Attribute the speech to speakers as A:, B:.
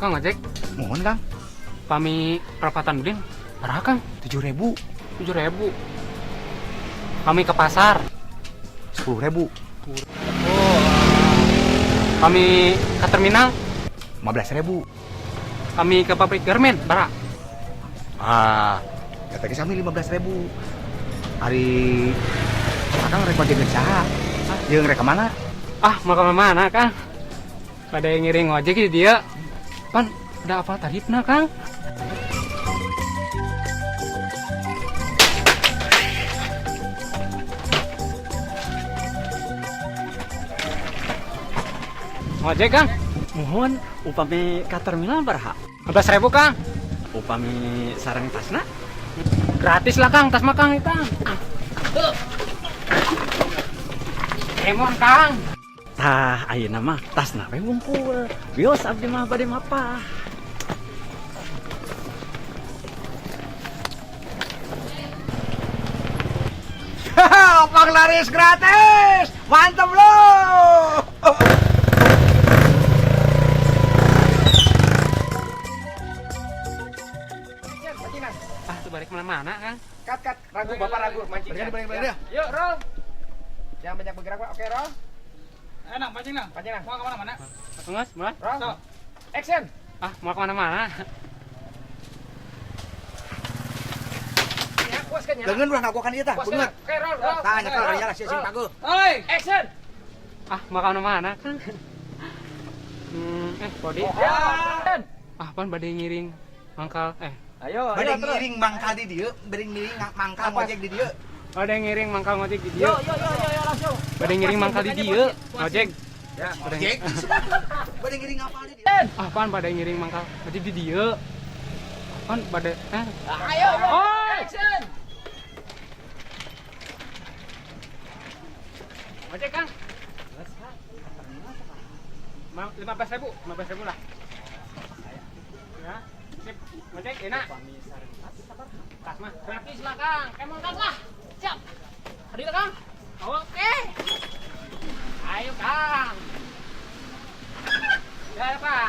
A: Tukang ojek.
B: Mohon, Kang.
A: Pami perapatan Udin. Berapa, Kang?
B: 7.000.
A: 7.000. Kami ke pasar.
B: 10.000.
A: Oh. Kami ke terminal.
B: 15.000.
A: Kami ke pabrik garmen, bara.
B: Ah, kata ke sami 15.000. Hari Akang rek ngojek saha? Jeung rek ka mana?
A: Ah, mau ke mana, Kang? Pada yang ngiring ngojek di dia. Pan, udah apa tarifna, Kang? Ngojek, Kang?
C: Mohon upami ka terminal baraha?
A: 15.000, Kang.
C: Upami sareng tasna?
A: Gratis lah, Kang. Tas mah, Kang, Kang. Emon, Kang.
C: Tah ayeuna mah tasna we wungkul. Wios abdi mah bade mapah.
B: Pang laris gratis. Mantap lo.
A: Ah, tuh balik mana-mana, Kang.
D: Cut, cut. Ragu, Bapak ragu. Mancing.
B: Balik,
D: Yuk, roll. Jangan banyak bergerak, Pak. Oke, roll.
E: Enak, pancing nang.
D: Pancing, Nang.
E: Mau kemana-mana?
A: Nges, mulai.
D: Roll. Action.
A: Ah, mau kemana-mana?
D: Ya, puas kan ya?
B: Leungeun ulah ngagokan ieu tah,
D: Puas kan?
B: beungeut.
D: Oke, roll, roll.
B: Tah nyekel kali lah sia sing pageuh.
E: Oi,
D: Action.
A: Ah, mau kemana-mana, Kang? Bodi.
D: Ya.
A: Ah, pan bade ngiring mangkal.
D: Ayo,
B: Bade ngiring mangkal di dieu, bade ngiring mangkal ngojek di dieu.
A: Bade ngiring mangkal ngojek di dieu.
D: Yo, yo, yo, yo, langsung.
A: Bade ngiring mangkal di dieu, ngojek.
D: Ya.
B: Ngojek. Bade ngiring ngapal di dieu.
A: Ah, pan bade ngiring mangkal ngojek di dieu. Pan bade
D: Ayo, yo.
A: Oh!
D: Action.
A: Ngojek, Kang. 15.000, 15.000 lah. Ya, sip. Ngojek enak. Tas mah gratis lah, Kang. Emang tas lah. Siap. Hadir, Kang. Oke. Ayo, Kang. Ya, Pak.